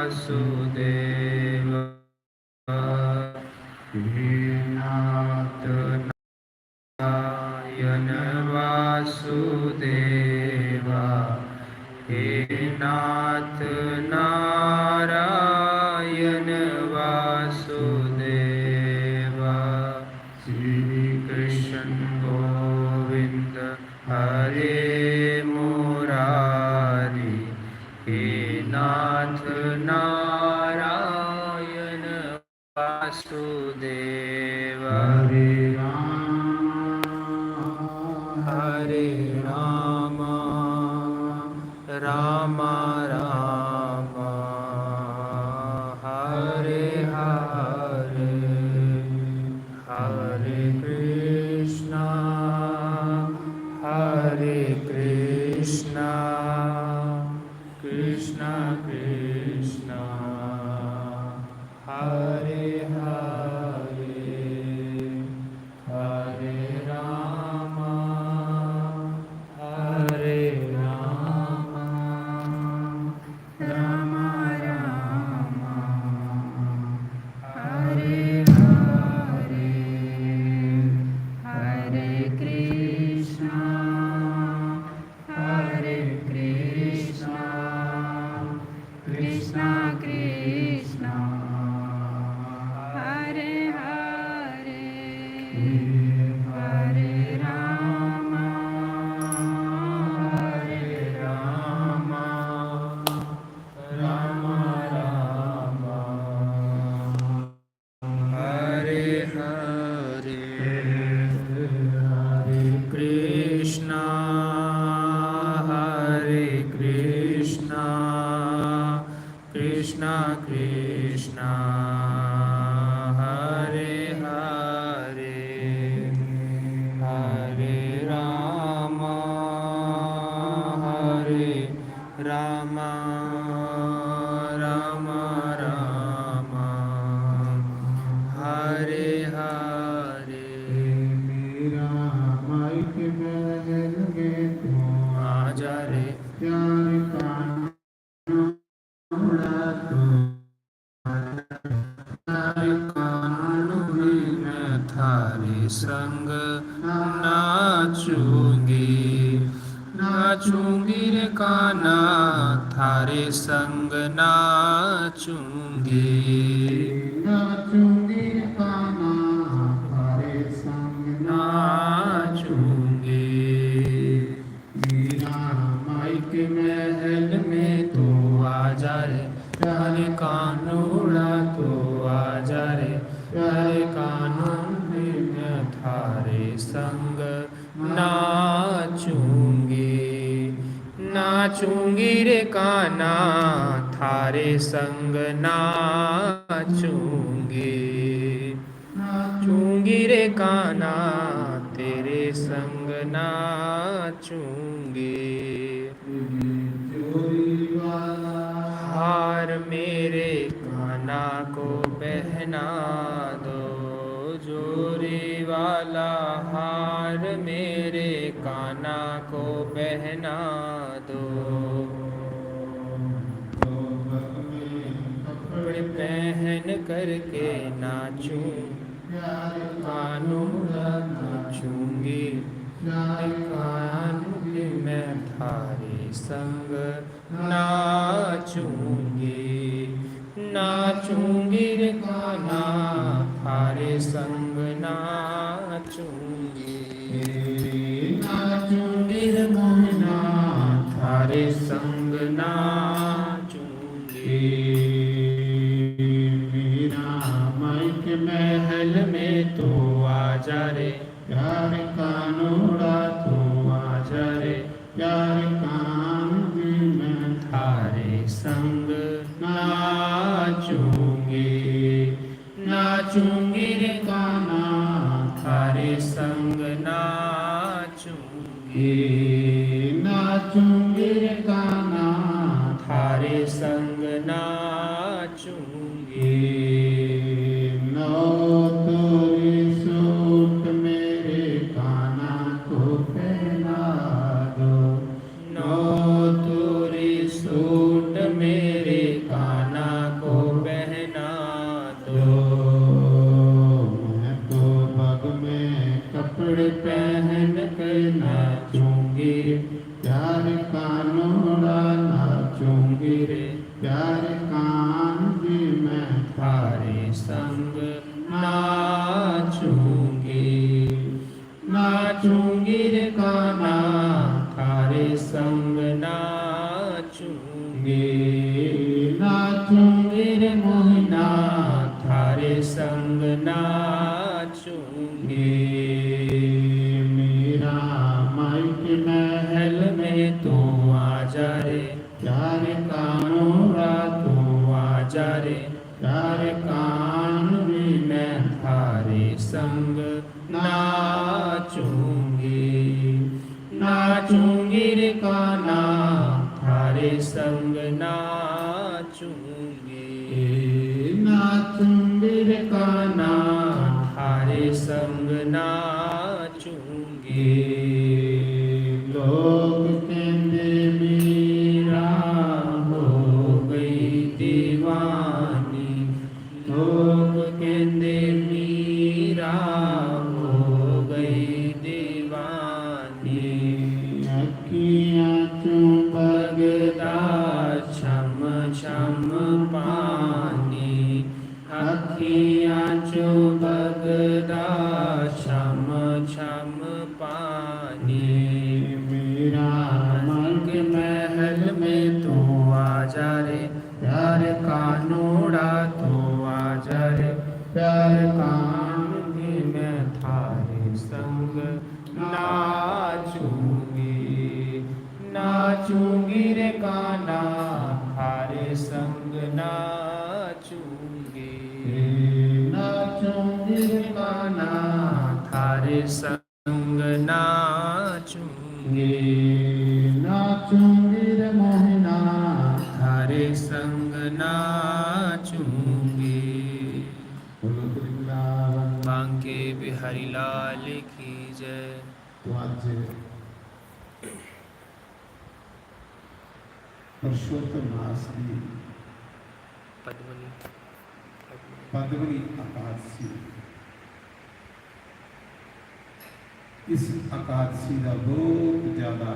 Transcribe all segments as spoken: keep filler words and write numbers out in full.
वासुदेवा। हे नाथ नारायण वासुदेवा। हे नाथ नारायण वासुदेवा। श्री कृष्ण गोविंद हरे मुरारी। हे नाथ नारायण वासुदेव। हरे राम, हरे राम, राम राम, हरे हरे। हरे कृष्णा, हरे कृष्णा, कृष्णा कृष्णा, हरे हरे। हरे राम, हरे राम, राम राम, हरे हरे। हरे कृष्णा, हरे कृष्णा, कृष्णा कृष्णा, हरे हरे। हरे राम, हरे राम, राम राम, हरे हरे। हरे कृष्णा, हरे कृष्णा, कृष्णा कृष्णा, हरे हरे। हरे राम, हरे राम, राम राम, हरे हरे। मेरा माइक महल में तू आ जा रे, प्यार का नूड़ा तू। कानून में थारे संग नाचूंगी, नाचूंगी रे काना, थारे संग नाचूंगी। नाचूंगी रे काना, थारे संग नाचूंगी। मीरा माइक महल में तू आ जा रे, प्यारे कानूड़ा तू आ जा रे, प्यारे कानून में थारे संग नाचूंगी, नाचूंगी रे काना, थारे संग नाचूंगी। नाचूंगी रे काना, तेरे संग नाचूंगी। चोरी वाला हार मेरे काना को पहना दो, चोरी वाला हार मेरे काना को पहना दो। कपड़े पहन करके नाचूं, प्यार कानूड़ा नाचूंगी, प्यार कानूड़ी मैं थारे संग नाचूंगी। नाचूंगी रे काना, थारे संग नाचूंगी। नाचूंगी रे काना, थारे संग नाचूंगी। मीरा माइक महल में तू आ जा रे, प्यार कानूड़ा तू आ जा रे, प्यार कानूड़ी मैं थारे संग नाचूंगी। नाचूंगी रे काना, थारे संग नाचूंगी। नाचूंगी रे काना, थारे संग नाचूंगी। नौ तोरी सूट मेरे काना को पहना दो। नौ तोरी सूट मेरे काना संग नाचूंगी। मीरा माई के महल में तू आ जा रे, प्यार कानूरा तू आ जा रे, प्यार कानूनी मैं थारे संग नाचूंगी। नाचूंगी रे काना, थारे संग नाचूंगी। ए नाचूंगी रे काना, थारे संग नाचूंगी। लोग कहंदे मीरा हो गई दीवानी, लोग कहंदे मीरा हो गई दीवानी। अखियां चों बगदा छम छम पानी, अखियां चों बगदा छम छम पानी। मीरा माई के महल में तू आ जा रे, प्यार कानूरा तू आ जा रे, प्यार कानूनी मैं थारे संग नाचूंगी। नाचूंगी रे काना, थारे संग नाचूंगी। नाचूंगी रे काना, थारे संग नाचूंगी। नाचूंगी रे मोहना, थारे संग नाचूंगी। बोलो वृंदावन। बांके बिहारी लाल की जय। तो आज पुरुषोत्तम मास की पद्मनी, पद्मनी एकादशी। इस एकादशी का बहुत ज्यादा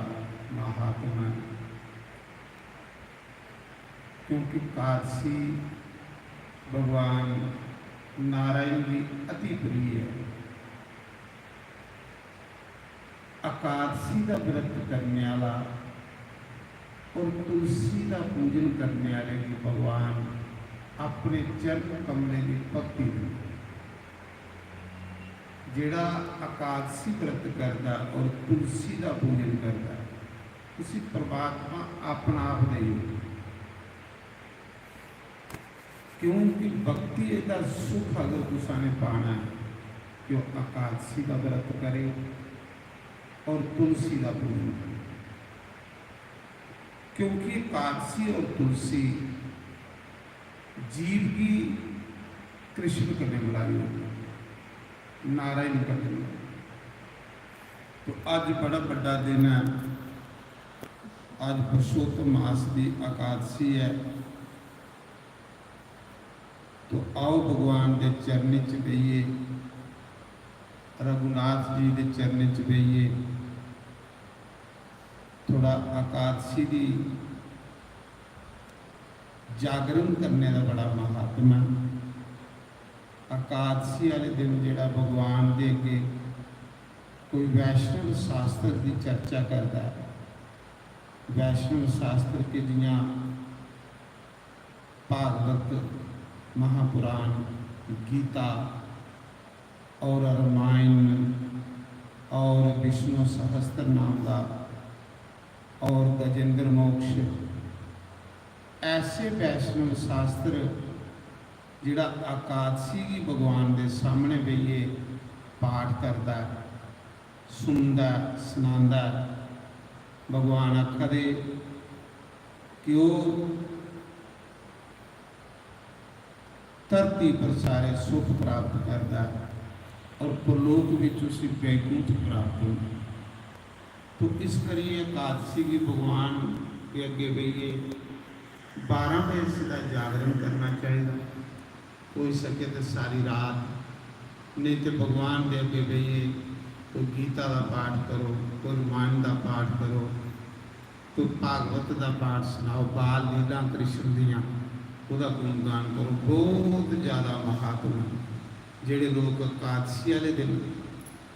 महात्मा है, क्योंकि एकादशी भगवान नारायण की अति प्रिय है। एकादशी का व्रत करने वाला और तुलसी का पूजन करने वाले की भगवान अपने चरण कमले की भक्ति देंदे। जेड़ा एकादशी व्रत करदा और तुलसी का पूजन करदा, उसी परमात्मा अपना आप देई ओड़दा। क्योंकि भक्ति का सुख अगर तुसा ने पाना है, तो एकादशी का व्रत करे और तुलसी का पूजन करे। क्योंकि एकादशी और तुलसी जीव की कृष्ण कन्नै मलाई होंदी, नारायण कन्नै मलाई। तो अज बड़ा बड़ा दिन है, अज पुरुषोत्तम मास की एकादशी है। तो आओ भगवान के चरणें च बेहिए, रघुनाथ जी के चरणें च बेहिए। थोड़ा एकादशी की जागरण करने का बड़ा महात्मा है। एकादशी वाले दिन जेड़ा भगवान दे अगे कोई वैष्णव शास्त्र की चर्चा करता है, वैष्णव शास्त्र के जियां भागवत, महापुराण, गीता और रामायण और विष्णु सहस्त्र नाम का और गजेंद्र मोक्ष, ऐसे वैष्णव शास्त्र जिहड़ा एकादशी गी भगवान दे सामने बेहियै पाठ करदा ऐ, सुनदा ऐ, सनांदा ऐ। भगवान आखा दे कि ओह् धरती पर सारे सुख प्राप्त करदा ऐ और परलोक विच उसी बैकुंठ प्राप्त होंदा ऐ। तो इस करियै एकादशी गी भगवान दे अग्गें बेहियै बारां बजे इसदा जागरण करना चाहिदा। होई सके ते सारी रात, नेईं ते भगवान दे अग्गें बेहियै कोई गीता दा पाठ करो, कोई रामायण दा पाठ करो, कोई भागवत दा पाठ सनाओ, बाल लीला कृष्ण दियां, ओह्दा गुणगान करो। बहुत ज्यादा महात्मा न। जेह्ड़े लोक एकादशी आह्ले दिन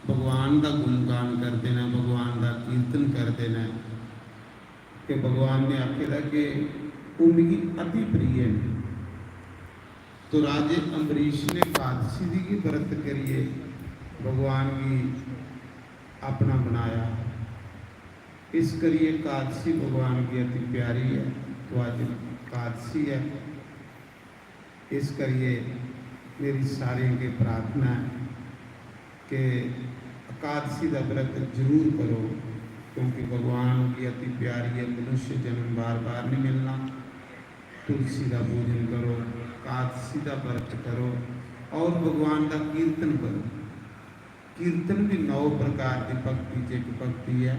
भगवान दा गुणगान करदे न, भगवान दा कीर्तन करदे न, ते भगवान ने आखे दा कि ओह् मिगी अति प्रिय न। राजे अम्बरीश ने कादसी दी गी व्रत करियै भगवान गी अपना बनाया। इस करियै कादसी भगवान गी अति प्यारी ऐ। तो अज्ज कादसी ऐ, इस करियै मेरी सारें अग्गें प्रार्थना ऐ कि एकादशी दा व्रत जरूर करो, क्योंकि भगवान गी अति प्यारी ऐ। मनुष्य जन्म बार बार नहीं मिलना। तुलसी दा पूजन करो, एकादशी दा व्रत करो और भगवान दा कीर्तन करो। कीर्तन भी नौ प्रकार दी भक्ति च इक भक्ति ऐ।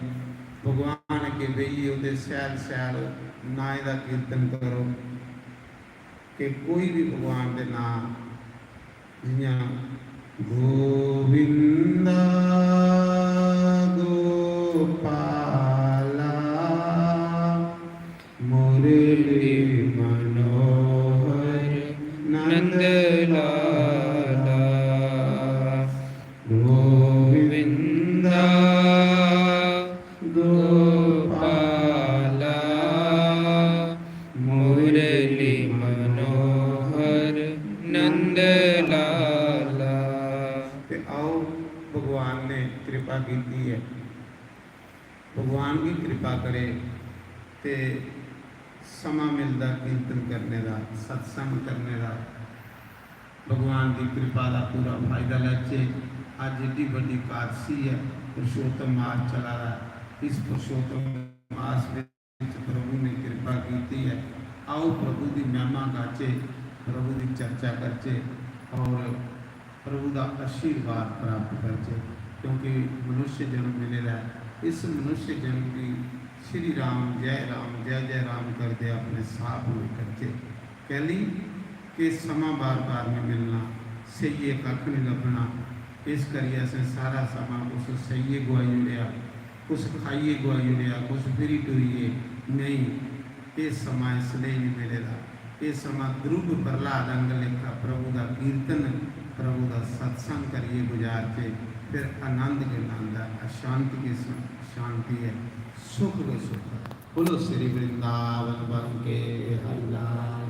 भगवान अग्गें बेहियै ओह्दे सैल सैल नाएं दा कीर्तन करो। कि कोई भी भगवान दे नांऽ, जि'यां गोविंदा गोपाला मुरली मनोहर नंद लाला, गोविंदा गोपाला मुरली मनोहर नंद लाला। ते आओ, भगवान ने कृपा कीती ऐ, भगवान की कृपा करे ते समां मिलदा कीर्तन करने दा, सत्संग करने दा, भगवान की कृपा का पूरा फायदा लैचे। अज एड्डी बड्डी एकादशी है, पुरुषोत्तम मास चला दा है। इस पुरुषोत्तम मास विच प्रभु ने कृपा की है। आओ, प्रभु की महिमा गाचे, प्रभु की चर्चा करचे और प्रभु का आशीर्वाद प्राप्त करचे, क्योंकि मनुष्य जन्म मिले दा है। इस मनुष्य जन्म की श्री राम, जय राम, जय जय राम करते अपने साह पूरे करचे। कैली के समां बार बार नहीं मिलना, सहिए कख नहीं लभना। इस करियै असें सारा समां कुछ सहिए गुआई ओड़ेआ, कुछ खाइए गुआई ओड़ेआ, कुछ फिरी टुरिए। नहीं, ये समां इसलिए नहीं मिले दा। ये समां ध्रुव प्रहलाद अंग लेखा प्रभु का कीर्तन, प्रभु का सत्संग करिए गुजारचे, फिर आनंद के आनंद है, अशांति के स-, शांति है, सुख के सुख है। बोलो श्री वृंदावन बन के हरि लाल।